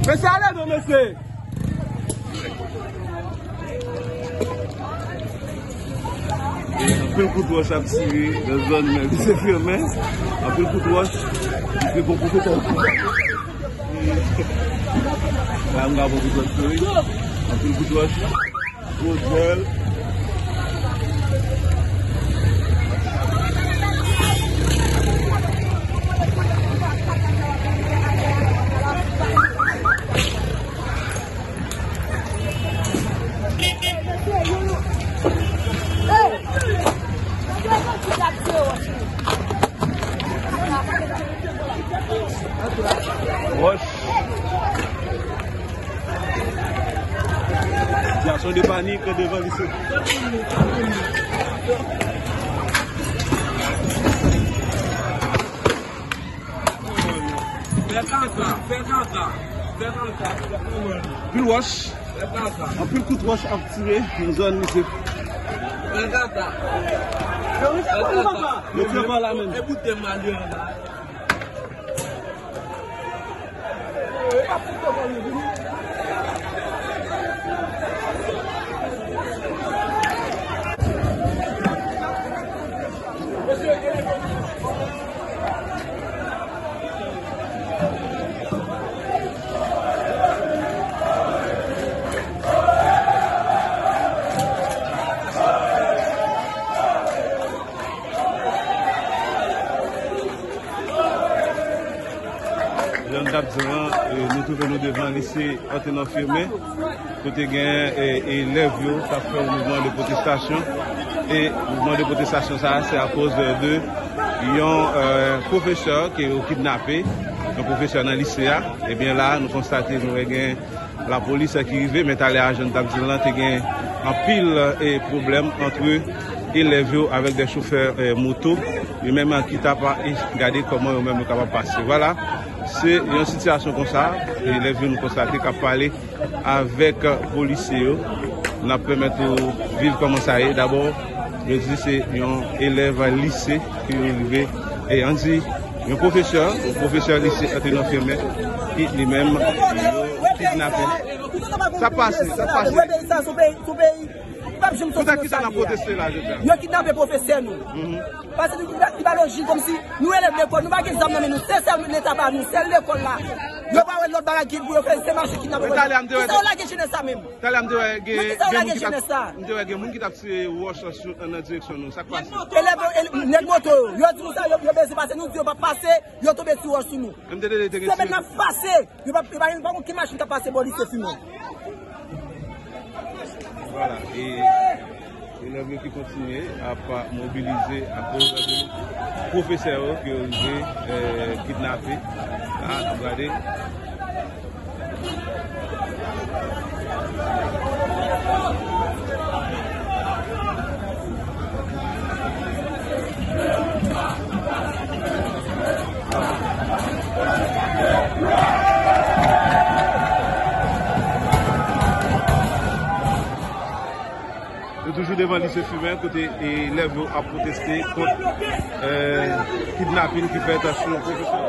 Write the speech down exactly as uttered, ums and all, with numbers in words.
Mesye, ale non, mesye. Anpil kout wòch ap tire nan zòn lise Firmin. Anpil kout wòch. Lise bon kote sa. La, m ka bon kout wòch tou, wi. Anpil kout wòch. Gwo djèl. Wòch. Sitiyasyon de panik devan lise. Fè kaka, fè kaka, fè kaka. Pil wòch. Anpil kout wòch ap tire nan zòn lise. Yo tire pa la menm. E bout de mal yo la. Jan n t ap di w lan, e, nou twouve nou devan lise Antenor Firmin, kote gen, e, elèv yo k ap fè yon mouvman de pwotestasyon. E mouvman de pwotestasyon sa a, se akoz de yon, e, pwofesè ke yo kidnape, yon pwofesè nan lise a. Ebyen la, nou konstate nou wè gen lapolis ki rive, men talè a, jan n t ap di l lan, te gen anpil, e, pwoblèm ant elèv yo avèk de chofè, e, moto, yo menm ki t ap, e, gade kòman yo menm yo kapab pase. Vwala, se yon sitiyasyon konsa, elèv yo nou konstate k ap pale avèk polisye yo. N ap pèmèt ou viv kòman sa ye. Dabò, yo di se yon elèv lise ke yo rive, e, ann di, yon pwofesè, yon pwofesè lise Antenor Firmin, ki li menm, yo kidnape. Sa pase, sa pase. Poutèt ki sa n ap pwoteste la jodi a? Yo kidnape pwofesè nou. Paske li, li pa lojik, kòmsi nou elèv lekòl, nou pa gen zam nan men nou, se sèl Leta ba nou, sèl lekòl la. Yo pa wè lòt bagay ki pou yo fè, se mache kidnape. Men talè a m te wè, kisa yo lage jenès la menm? Talè a m te wè gen, men kisa yo lage jenès la? M te wè gen moun ki t ap tire wòch sou, nan direksyon nou. Sa k pase? Elèv yo, el-, nèg moto yo, yo di nou sa, yo, yo bezwen pase, nou di yo p ap pase, yo tonbe ti wòch sou nou. M te tande te gen semèn nan pase, yo pa, yo pa, yo pa gen okenn machin k ap pase bò lise Firmin. Vwala, e elèv yo ki kontinye ap mobilize akoz de pwofesè yo ke yo rive, e, kidnape. La, n ap gade. Nou toujou devan lise Firmin, kote elèv yo ap pwoteste kont, e, kidnapin ki fèt sou yon pwofesè.